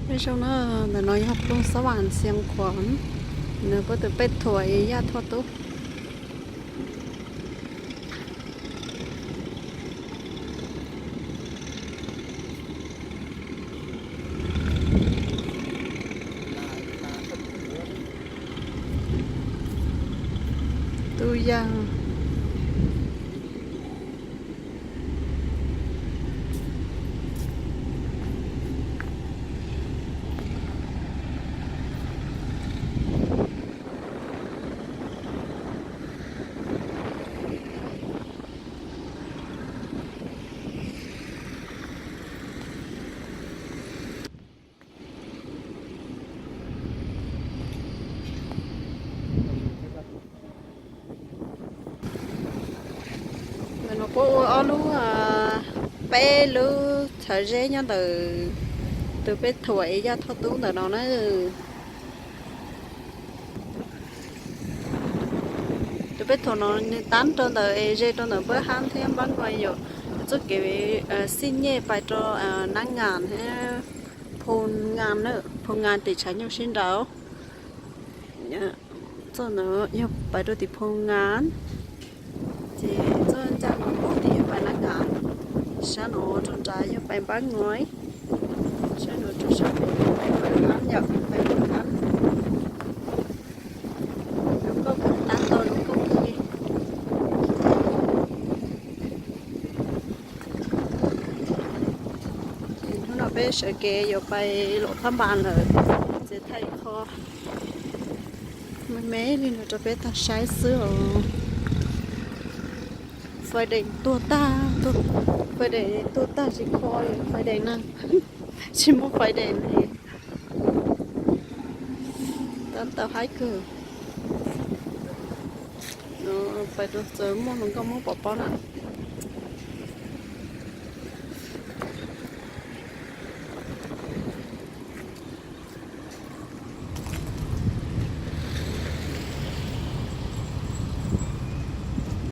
Peb zoo na, ntawm no yog Phooj Xab Vam Xiav Khuam, nws puab tus pej thuam Yaj Thoj Tub. Tub Yaj. Ntawm no puab ua ob lub, peb lub chaw zeb nyob ntawm tus pej thuam Yaj Thoj Tub ntawm no na. Tus pej thuam no nws tab rau ntawm es ze rau ntawm Npab Hab thiab Npab Ngos, yog txoj kev xij nyej pais rau Nab Ngas thiab Phu Ngas, Phu Ngas tim tshav nyuj sib nraud. Txoj no yog pais rau tim Phu Ngas, ces txoj ncaj no tim yog pais Nab Ngas, sab no rau nrad yog pais Npab Ngos, sab no rau sab pem pais Npab Hab, yog pais Npab Hab. Lub nkoj tab tau lub nkoj ki. Ces hnub no peb sawv kev yuav pais Luam Phab Npas lawm, ces thaij qho me me li no rau peb tau saib xwb os. Fais dees tuag tag, fais dees tuag tag tsis kho, fais dees na, tsis muaj fais dees li. Tab tau haib kawg. Pais rau txawv muaj hluas nkauj Hmoob pov pob na.